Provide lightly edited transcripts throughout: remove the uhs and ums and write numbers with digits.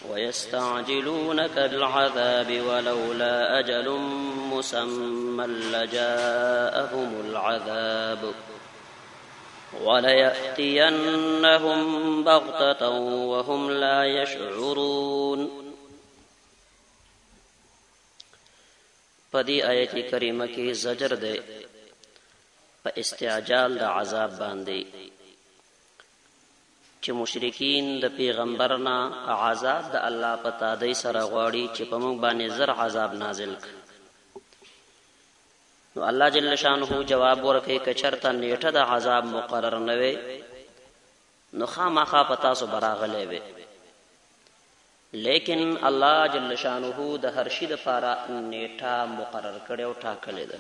ويستعجلونك بالعذاب ولولا أجل مسمى لجاءهم العذاب وليأتينهم بغتة وهم لا يشعرون. په دې آیت کریمه کې زجر دی په استعجال د عذاب باندې، چې مشرکین د پیغمبر نه عذاب د الله په تادۍ سره غواړي چې په موږ باندې زر عذاب نازل کړ. نو الله جل شانه جواب ورکوي که چرته نیټه د عذاب مقرر نه وي نو خامخا په تاسو به راغلی وي، لیکن الله جل شانه د هر شي دپاره نیټه مقرر کړې او ټاکلې ده.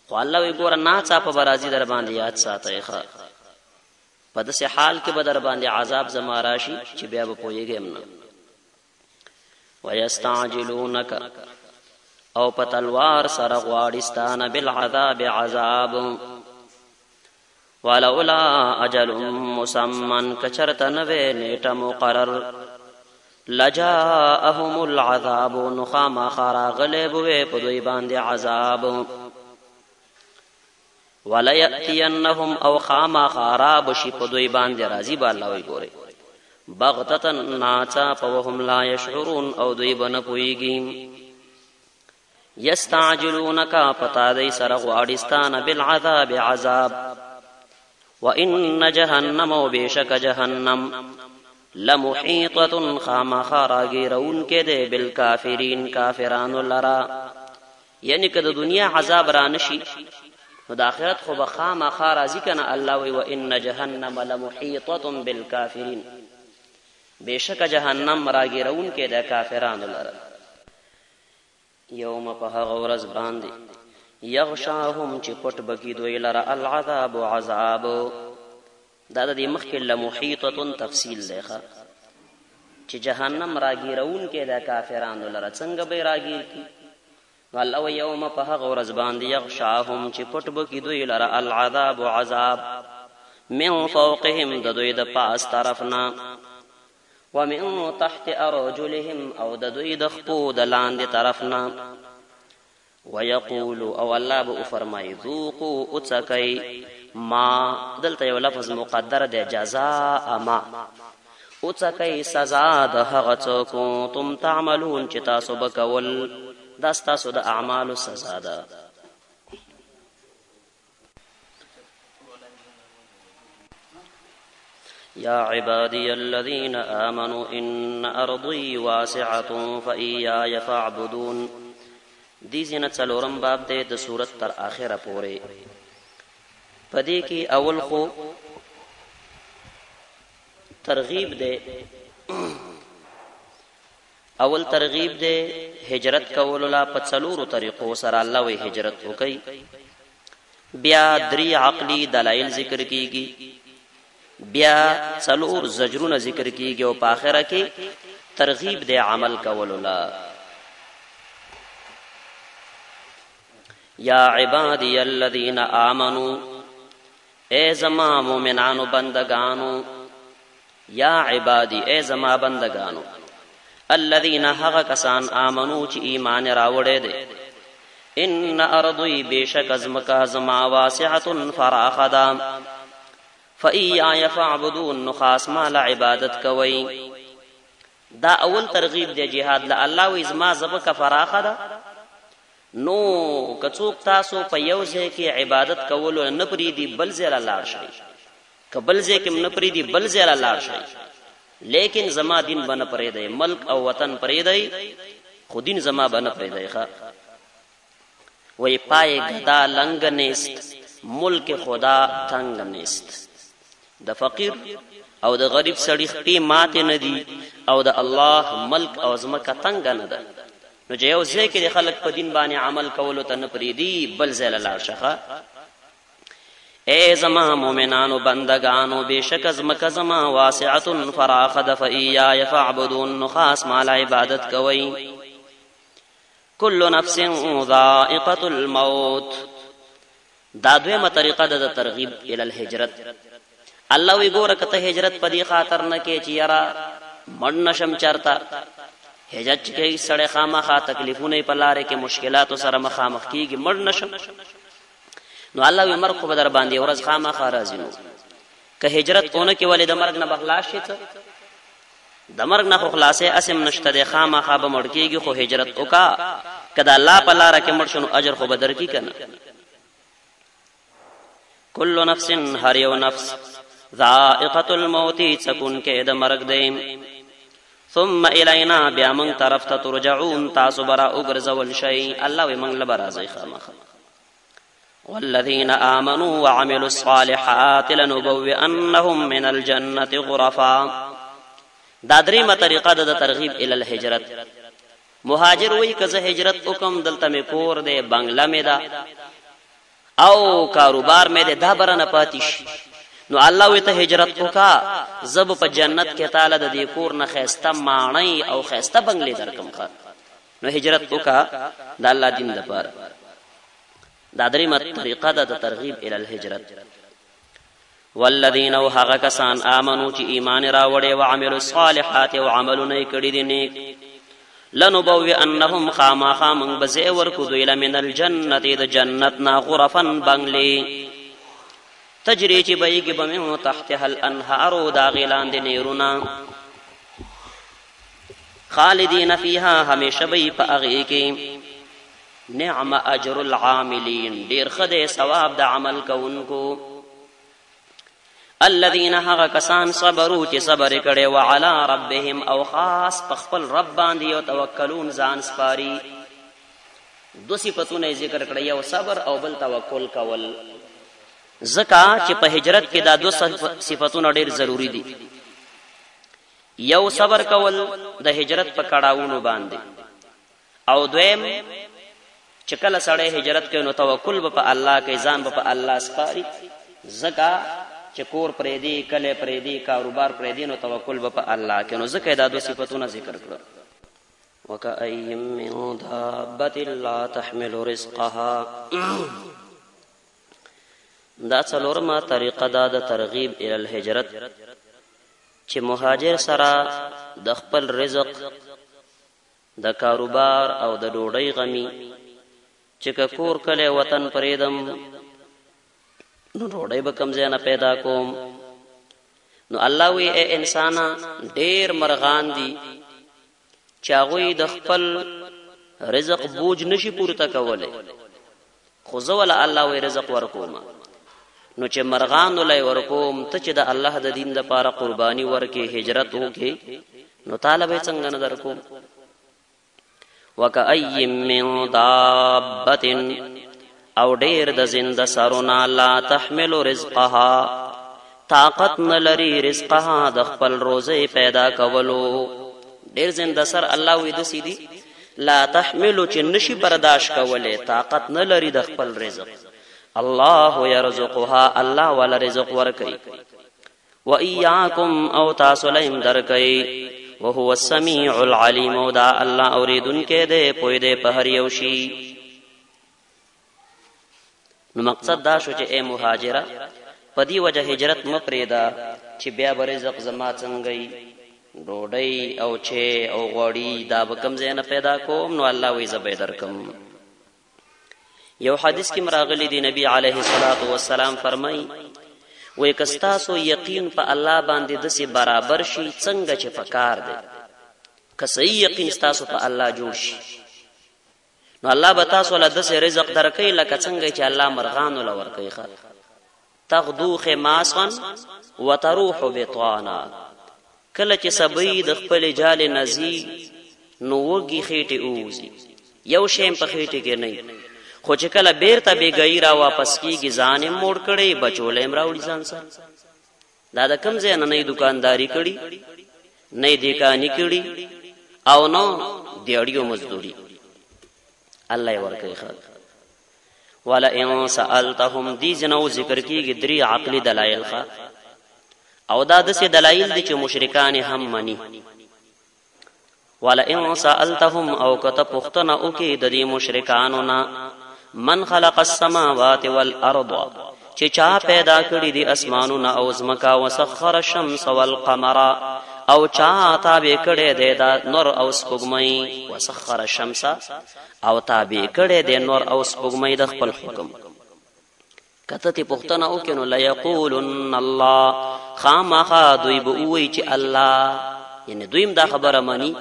خو الله وی ګوره ناڅاپه به راځي در باندې، یاد ساتئ ښه، په داسې حال کې به در باندې عذاب زما راشي چې بیا به پوهېږئ هم نه. ویستعجلونک او په تلوار سره غواړي ستانه بالعذاب عذاب، ولولا اجل مسمن کچرته نه وې نیټه مقرر لجاءهم العذاب نو خامخا راغلی به وی په دوی باندې عذاب، وليأتينهم او خامخا را به شي په دوی باندې، راځي به الله وایي ګورئ بغتة ناڅاپه وهم لا یشعرون او دوی به نه پوهېږي. یستعجلونک پتا دی سره غواړي ستانه بالعذاب عذاب، وان جهنم او بېشکه جهنم لمحیطة خامخا راګیرونکی دی بالکافرین کافرانو لره. یعنی که د دنیا عذاب را نشي نو د آخرت خو به خامخا راځي که نه. الله وایي وان جهنم لمحیطة بالکافرین، بېشکه جهنم راګیرونکی دی کافرانو لره. یوم په هغه ورځ باندې یغشاهم چې پټ به کړي دوی لره العذاب عذاب. دا د دې مخکې لمحیطة تفصیل دی ښه، چې جهنم راګیرونکی دی کافرانو لره، څنګه به یې راګیر کړي؟ نو الله وایي یوم په هغه ورځ باندې یغشاهم چې پټ به کړي دوی لره العذاب عذاب من فوقهم د دوی د پاس طرف نه، ومن تحت ارجلهم او د دوی د خپو د لاندې طرف نه، ويقول او الله به وفرمایي ذوقو وڅکئ ما، دلته یو لفظ مقدر دی جزاء ما، وڅکئ سزا د هغه څه کنتم تعملون چې تاسو به کول، دا ستاسو د اعمالو سزا ده. يا عبادي الذين آمنوا إن أرضي واسعة فإياي فاعبدون. دې ځای نه څلورم باب دی د سورت تر آخره پورې. په دې کې اول خو ترغیب دی، اول ترغیب دی هجرت کولو لا په څلورو طریقو سره الله وی هجرت وکړئ. بیا درې عقلي دلایل ذکر کیږي، بیا څلور زجرونه ذکر کیږي، او په آخره کې ترغیب دی عمل کولو لا. یا عبادی الذین آمنو، اے زما مومنانو بندگانو، یا عبادی اے زما بندگانو، الذین هغه کسان آمنو چې ایمان راوړی دی، ان ارضی بېشکه ځمکه زما واسعة فراخه ده، فإیای فاعبدون نو خاص ما له عبادت کوئ. دا اول ترغیب دی جهاد له. الله وایي زما ځمکه فراخه ده، نو که څوک تاسو په یو ځای کې عبادت کولو نه پرېږدي بل ځای له لاړ شئ، که بل ځای کې هم نه پرېږدي بل ځای له لاړ شئ، لیکن زما دین به نه پرېږدئ، ملک او وطن پرېږدئ خو دین زما به نه پرېږدئ. ښه وایي پای ګدا لنګ نیست ملک خدا تنګ نیست. د فقیر او د غریب سړي خپې ماتې نه دي او د الله ملک او ځمکه تنګه نه ده. نو چې یو ځای کې د خلک په دین باندې عمل کولو ته نه پرېږدي بل ځای له لاړ شه. اے زما مومنانو بندگانو، بېشکه ځمکه زما واسعة فراخه ده، فإیای فاعبدون نو خاص ما له عبادت کوئ. کل نفس ذائقة الموت. دا دویمه طریقه ده د ترغیب الی الهجرت. الله وی ګوره که ته هجرت په دې خاطر نه کې چې یاره مړ نشم چرته. هجرت چې کوي سړی خامخا تکلیفونه یې په لارې کې مشکلاتو سره مخامخ کېږي، مړ نشم. نو الله وی مرګ خو به در باندې ورځ خامخا راځي، نو که هجرت ونه کې ولې د مرګ نه به خلاص شې؟ څه د مرګ نه خو خلاصې اسم نشته دی، خامخا به مړ کېږي، خو هجرت وکا، که د الله په لاره کې مړ شو نو اجر خو به درکړي که نه. کل نفس هر یو نفس ذائقة الموت څکونکی د مرګ دی. ثم الینا بیا موږ طرف ته ترجعون تاسو به را وګرځول شئ. الله وایي موږ له به راځئ خامخا. والذین آمنوا وعملوا الصالحات لنبوئنهم من الجنة غرفا. دا دریمه طریقه ده د ترغیب الی الهجرت. مهاجر وایي که زه هجرت وکم دلته مې کور دی، بنګله مې ده او کاروبار مې دی، دا به رانه پاتې شي. نو الله وایي ته هجرت وکړه، زه به په جنت کې تاله د دې کور نه ښایسته ماڼۍ او ښایسته بنګلې درکم. ښه نو هجرت وکړه د الله دین دپاره. دا دریمه طریقه ده د ترغیب الی الهجرت. والذین او هغه کسان آمنو چې ایمان راوړی وعملوا الصالحات او عملونه یې کړي دي نیک، لنبوئنهم خامخا موږ به ځای ورکړو دوی له من الجنة د جنت نه غرفا بنګلې تجري چې بهیږي به من تحتها الانهار د هغې لاندې نهرونه، خالدین فیها همیشه به یې په هغې کې. نعم اجر العاملین ډېر ښه دی ثواب د عمل کوونکو. الذين هغه کسان صبرو چې صبر کړي وعلى ربهم او خاص په خپل رب باندې یو توکلون ځان سپاري. دو صفتونه ذکر کړي، یو صبر او بل توکل کول. ځکه چې په هجرت کې دا دو صفتونه ډېر ضروري دي. یو صبر کول د هجرت په کړاوونو باندې، او دویم چې کله سړی هجرت کوي نو توکل به په الله کوي، ځان به په الله سپاري. ځکه چې کور پرېږدي، کلی پرېږدي، کاروبار پرېږدي، نو توکل به په الله کوي. نو ځکه یې دا دوه صفتونه ذکر کړل. وکأی من دابة لا تحمل رزقها. دا څلورمه طریقه ده د ترغیب الی الهجرت، چې مهاجر سره د خپل رزق د کاروبار او د ډوډۍ غمی، چې که کور کلی وطن پرېږدم نو ډوډۍ به کوم ځای نه پیدا کوم. نو الله وی ای انسانه، ډېر مرغان دي چې هغوی د خپل رزق بوج نشي پورته کولی، خو زه وله الله وی رزق ورکوم. نو چې مرغانو له ورکوم، ته چې د الله د دین دپاره قرباني ورکې، هجرت وکې، نو تاله به یې څنګه نه درکوم؟ وکأی من دابة او ډېر د زنده سرونه لا تحمل رزقها طاقت نه لري رزقها د خپل روزۍ پیدا کولو. ډېر زنده سر الله وی دسې دي لا تحمل چې نشي برداشت کولی، طاقت نه لري د خپل رزق. الله يرزقها الله ولا رزق ورکوي. وإياكم او تاسو له هم درکوي. وهو السميع العليم او دا الله اورېدونکی دی، پوه دی په هر یو شي. نو مقصد دا شو چې ای مهاجره، په دې وجه هجرت مه پرېږده چې بیا به رزق زما څنګه وي، ډوډۍ او چای او غوړي دا به کوم ځای نه پیدا کوم؟ نو الله وایي زه به یې درکم. یو حدیث کې راغلی دی، نبی علیه الصلاة والسلام فرمایي وایي که ستاسو یقین په الله باندې داسې برابر شي څنګه چې پکار دی، که صحیح یقین ستاسو په الله جوړ شي، نو الله به تاسو له داسې رزق درکوي لکه څنګه چې الله مرغانو له ورکوي. ښه تغدو خماصا وتروح بطانا، کله چې سبۍ د خپلې جالې نه ځي نو وږي خېټې ووځي، یو شی هم په خېټې کې نه، خو چې کله بیرته بېګایي را واپس کېږي ځان یې موړ کړی، بچو له یې هم راوړي ځان سره. دا د کوم ځای نه نه یې دوکانداري کړي، نه یې دیکاني کړي او نه دیاړیو مزدوري، الله یې ورکوي. ښه ولئن سألتهم دې ځینو ذکر کېږي درې عقلي دلایل. ښه او دا داسې دلایل دي چې مشرکان یې هم مني. ولئن سألتهم او که ته پوښتنه وکړې د دې مشرکانو نه، من خلق السماوات والارض چې چا پیدا کړي دي اسمانونه او ځمکه، وسخر الشمس والقمر او چا تابع کړی دی دا نور او سپوږمۍ؟ وسخر الشمس، او تابع کړی دی نور او سپوږمۍ د خپل حکم. که ته ترې پوښتنه وکړې نو لیقولن الله، خامخا دوی به ووایي چې الله. یعنې دوی هم دا خبره مني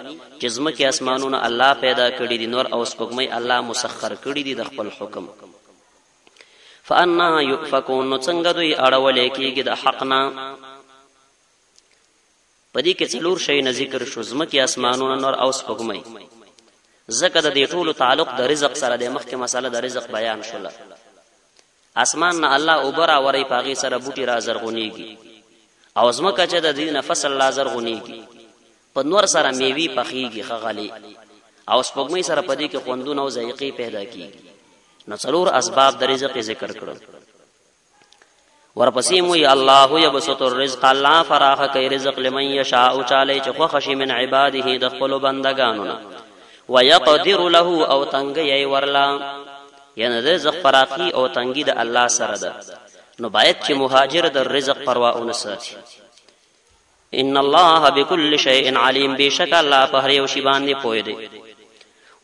چې ځمکې اسمانونه الله پیدا کړي دي، نور او سپوږمۍ الله مسخر کړي دي د خپل حکم. فانا یؤفکون، نو څنګه دوی اړولی کېږي د حق نه؟ په دې کې څلور شیونه ذکر شو، ځمکې، اسمانونه، نور او سپوږمۍ، ځکه د دې ټولو تعلق د رزق سره دی. مخکې مسله د رزق بیان شوله. اسمان نه الله اوبه راوري، په هغې سره بوټي را زرغونېږي، او ځمکه چې د دې نه فصل را زرغونېږي، په نور سره میوې پخېږي ښه غلې، او سپوږمۍ سره په دې کې خوندونه او ذایقې پیدا کېږي. نو څلور اسباب د رزق ذکر کړل. ورپسې مو الله یبسط الرزق، الله فراخه کوي رزق لمن یشاء، چاله چې خوښ شي، من عباده، د خپلو بندګانو نه، ويقدر له، او تنګي ورلا. یعنی د رزق فراخي او تنګي د الله سره ده، نو باید چې مهاجر د رزق پروا ونه ساتي. ان الله بكل شيء عليم، بشک الله په هر یو شی باندې پوه دی.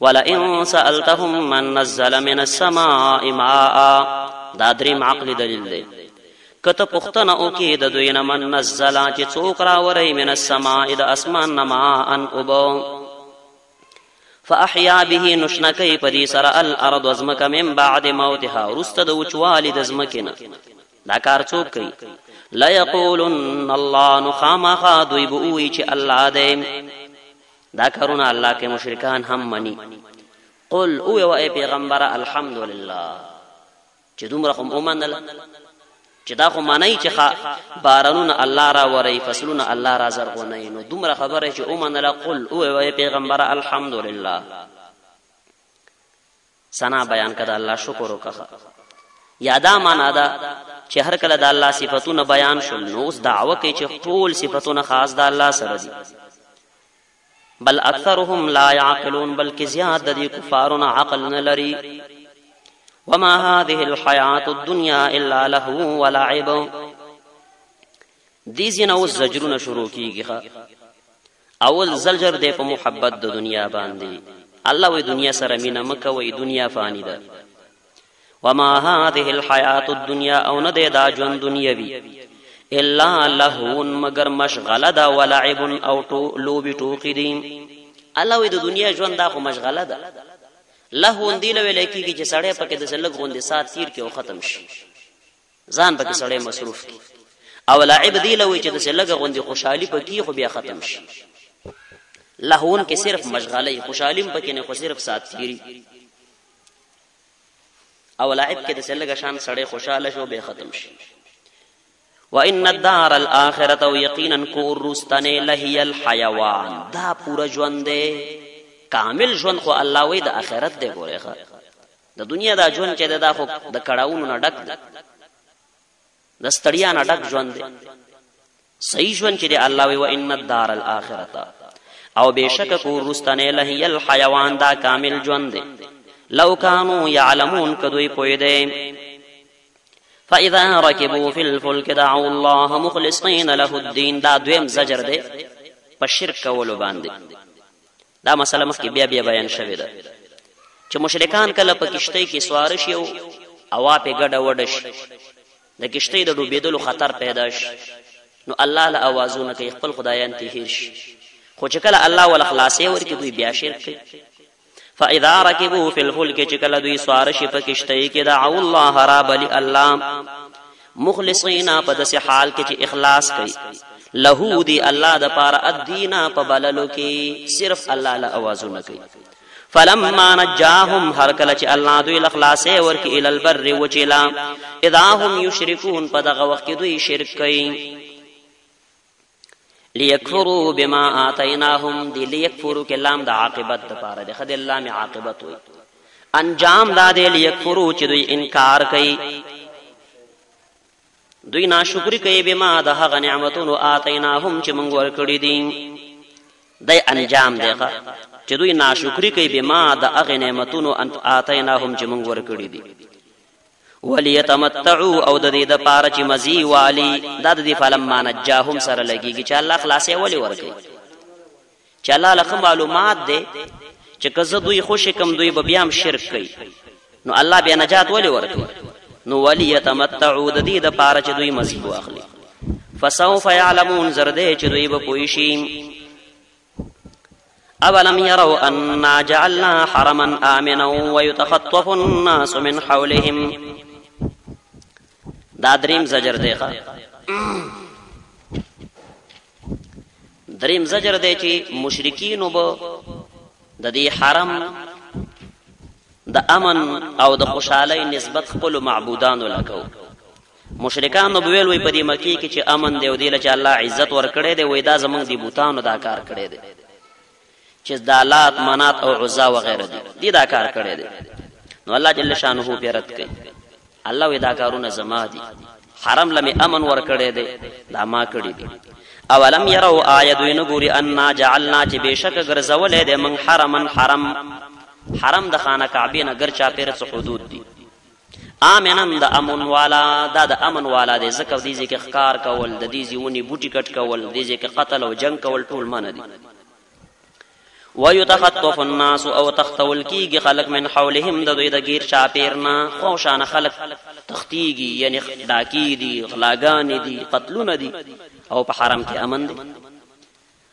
ولئن سألتهم من نزل من السماء ماء، دا دریم عقلی دلیل دی. کته پښتنه وکي د دوی نه، من نزل، چې څوک راوري، من السماء، د اسمان نه، ماء، اوبو، فاحیا به، نشنه کوي په دې سره، الارض، ځمکه، من بعد موتها، وروسته د وچوالي د ځمکې نه، دا کار څوک کوي؟ لا یقولن الله، نو خامخا دوی به ووایي چې الله دی. دا کارونه الله کې مشرکان هم مني. قل، او ای پیغمبر، الحمدلله، چې دومره خو ومنله چې دا خو معنی چې بارانونه الله را وري، فصلونه الله را زرغونوي، نو دومره خبره چې ومنله. قل، او ای پیغمبر، الحمدلله، ثنا بیان کړه، الله شکر وکړه. یا دا معنا ده چې هر کله د الله صفاتونه بیان شول نو اوس دعوه کوي چې ټول صفاتونه خاص د الله سره دي. بل اکثرهم لا يعقلون، بلکې زیات د دې کفارو عقل نه لري. وما هذه الحياة الدنيا الا لهو ولعب. دې ځینه اوس زجرونه شروع کیږي. اول زجر دی په محبت د دنیا باندې. الله وی دنیا سره مینه مکوئ، دنیا فانی ده. وما هذه الحیات الدنیا، او نه دی دا ژوند دنیوي، الا لهو، مگر مشغله ده، ولعب، او لوبې ټوقې دي. الله وی د دنیا ژوند دا خو مشغله ده. لهو دی له ویل کېږي چې سړی پکې د لږ غوندې ساعت تیر کړي او ختم شي، ځان پکې سړی مصروف کړي. او لعب دی له وی چې د لږ غوندې خوشحالي پکې خو بیا ختم شي. لهون کې صرف مشغله، خوشحالي پکې نه، خو صرف ساعت تیری. او لعب کې د لږ شان سړی خوشاله شو، به ختم شي. وان الدار الاخرته، او یقینا کور رستنه، لهي الحيوان، دا پورا ژوند دی، کامل ژوند خو الله وی د اخرت دی. ګوره، د دنیا دا ژوند چې دا خو د کړهونو نه ډک دی، د ستړیا نه ډک ژوند دی. صحیح ژوند چې دی، الله وی وان الدار الاخرته، او بشک کور رستنه، لهي الحيوان، دا کامل ژوند دی، لو كانوا يعلمون، کدوی پوی دی. فإذا ركبوا في الفلك دعوا الله مخلصين له الدين. دا دویم زجر دی په شرک کولو باندې. دا مسله مخکې بیا بیا بیان شوې ده چې مشرکان کله په کشتۍ کې سوار شي او هوا پې ګډه وډه شي، د کشتۍ د ډوبېدلو خطر پیدا شي، نو الله له اوازونه کوي، خپل خدایان ترې هېر شي. خو چې کله الله وله خلاصی ورکړي، دوی بیا شرک کوي. فاذا ركبوا في الفلك، چې کله دوی سوار شي په کشتۍ کې، دعوا الله، رابلي الله، مخلصین، په داسې حال کې چې اخلاص کوي، له دی، الله د پاره، الدین، په بللو کې صرف الله له اوازونه کوي. فلما نجاهم، هر کله چې الله دوی له خلاصې ورکړي، الى البر، وچې له، اذا هم یشرکون، په دغه وخت کې دوی شرک کوي. لیکفروا بما آتیناهم، دی لیکفروا کې لام د عاقبت د پاره دی، خدای لام عاقبت وي. انجام دا دی، لیکفروا، چې دوی انکار کوي، دوی ناشکری کوي، بما، د هغه نعمتونو، آتیناهم، چې موږ ورکړي دي. دی انجام دی چې دوی ناشکری کوي، بما، د هغه نعمتونو، آتیناهم، چې موږ ورکړي دي. وليتمتعوا او د دې د پاره چې مزي والی. دا د دې فلما نجاهم سره لګيږي چې الله خلاصې ولي ورکي، چې الله له معلومات دی چې که زه دوی خوشې کم دوی به بیا هم شرک کوي، نو الله بیا نجات ولي ورکوي؟ نو وليتمتعوا د دې د پاره چې دوی مزي واخلي. فسوف يعلمون زر دی چې دوی به پوه شي. اولم يروا انا جعلنا حرما آمنا ويتخطف الناس من حولهم. دا دریم زجر دی، دریم زجر دی چې مشرکینو به د دې حرم د امن او د خوشحالۍ نسبت خپلو معبودانو لکو. مشرکانو به ویل وی په دې مکې کې چې امن دی او دې له چې الله عزت ورکړی دی، وایي دا زموږ د بوتانو دا کار کړی دی چې دا لات منات او عزا وغیره دي، دې دا کار کړی دی. نو الله جل شانه پرې رد کوي، الله وایي دا کارونه زما دي، حرم له مې امن ورکړی دی، دا ما کړي دي. اولم یرو آیا دوی نه ګوري انا جعلنا چې بېشکه ګرځولی دی موږ حرما حرم، حرم د خانه کعبې نه ګر چاپېره څه حدود دي، آمنا د امن والا، دا د امن والا دی ځکه دې ځای کې ښکار کول، د دې ځای ونې بوټي کټ کول، دې ځای کې قتل او جنګ کول ټول منع دي. ويتخطف الناس او تختول کیږي خلق من حولهم د دوی د غیر چاپیر نه، خوشانه خلق تختیږي، یعنی ډاکې دي، غلاګانې دي، قتلونه دي، او په حرم کې امن دي.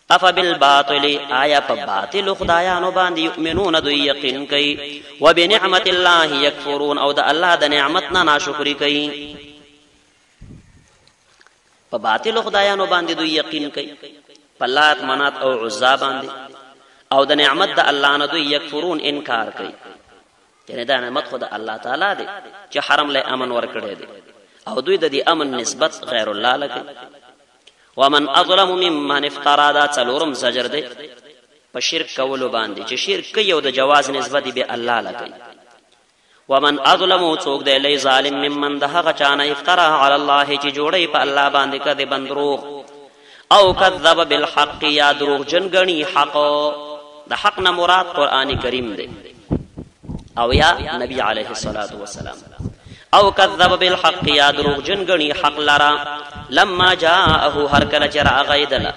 افبالباطل آیا په باطل خدایانو باندې یؤمنون دوی یقین کوي، وبنعمت الله یکفرون او د الله د نعمت نه ناشکري کوي. په باطل خدایانو باندې دوی یقین کوي، په لات منات او عزا باندې، او د نعمت د الله نه دوی یکفرون انکار کوي. یعنی دا نعمت خو د الله تعالی دی چې حرم له امن ورکړی دی، او دوی د دې امن نسبت غیر الله لکوي. ومن اظلم ممن افترا، دا څلورم زجر دی په شرک کولو باندې چې شرک کوي او د جواز نسبت به الله لکوي. ومن اظلم څوک دی لوی ظالم ممن د هغه چا نه افترا علی الله چې جوړوي په الله باندې کذبا دروغ، او کذب بالحق یا دروغجن ګڼي حق. د حق نه مراد قرآن کریم دی او یا نبی علیه الصلاة والسلام. او کذب بالحق یا دروغجن ګڼي حق لرا، لما جاءه هر کله چې راغی دله.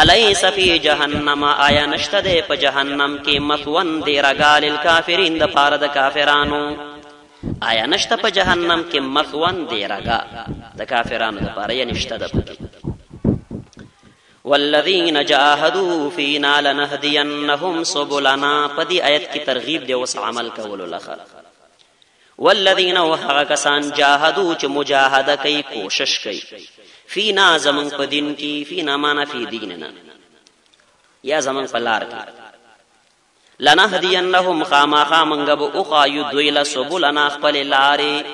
الیس فی جهنم آیا نشته دی په جهنم کې مثوا دیرګا للکافرین د پاره د کافرانو؟ آیا نشته په جهنم کې مثوا دیرګا د کافرانو د پاره؟ یعنی شته ده پکې. والذین جاهدوا فینا لنهدینهم سبلنا، په دې آیت کې ترغیب دی اوس عمل کولو لخوا. والذین او هغه کسان جاهدو چې مجاهده کوي، کوشش کوي، فینا زمونږ په دین کې، فینا معنا فی دیننا یا زمونږ په لار کې، لنهدینهم خامخا مونږ به وښایو دوی له سبلنا خپلې لارې.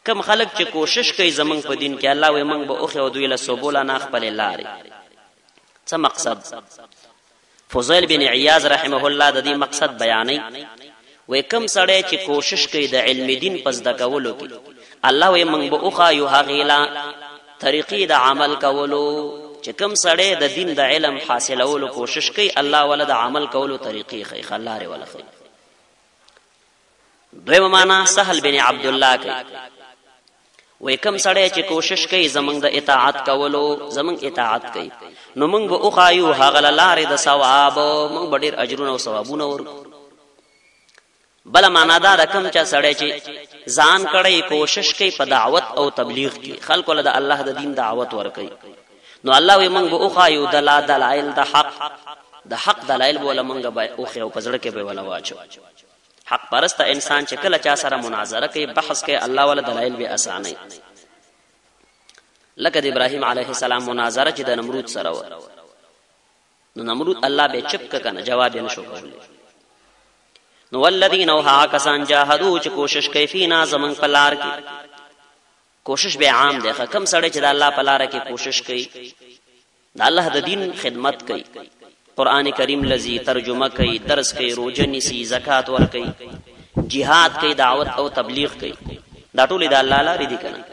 کم خلک چې کوشش کوي زمونږ په دین کې، الله وایي مونږ به وښیو دوی له سبلنا خپلې لارې. څه مقصد؟ فضیل بن عیاض رحمه الله د دې مقصد بیانوي، وایي کوم سړی چې کوشش کوي د علم دین په زده کولو کې، الله وایي موږ به وښایو هغې له طریقې د عمل کولو. چې کوم سړی د دین د علم حاصلولو کوشش کوي، الله وله د عمل کولو طریقې ښیي، ښه لارې وله ښیي. دویمه معنا سهل بن عبدالله کوي، وایي کوم سړی چې کوشش کوي زمونږ د اطاعت کولو، زمونږ اطاعت کوي، نو موږ به وښایو هغه له لارې د ثواب، موږ به ډېر اجرونه او ثوابونه ورکړو. بله معنا دا ده کوم چا سړی چې ځان کړی کوشش کوي په دعوت او تبلیغ کې، خلکو له د الله د دین دعوت ورکوي، نو الله وایي موږ به وښایو د لا دلایل د حق، د حق دلایل به وله موږ به وښیو، په زړه کې به یې وله واچو. حق پرسته انسان چې کله چا سره مناظره کوي، بحث کوي، الله وله دلایل به اسانوي. لکه د ابراهیم علیه السلام مناظره چې د نمرود سره وه، نو نمرود الله به چپ که کنه جواب یې نشو کولی. نو والذین او هغه کسان جاهدو چې کوشش کوي فینا زمونږ په لار کې، کوشش به عام دی، ښه کوم سړی چې د الله په لاره کې کوشش کوي، د الله د دین خدمت کوي، قرآن کریم لذي ترجمه کوي، درس کوي، روژه نیسي، زکات ورکوي، جهاد کوي، دعوت او تبلیغ کوي، دا ټولې د الله لارې دي که نه؟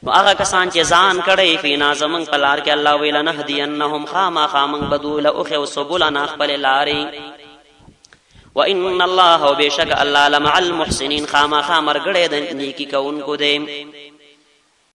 نو هغه کسان چې ځان کړی فینا زمونږ په لار کې، الله ویل لنهدینهم خامخا موږ به دوی له وښیو سبلنا خپلې لارې. وان الله او بېشکه الله لمع المحسنین، خامخا مرګړی د نیکي کوونکو دی.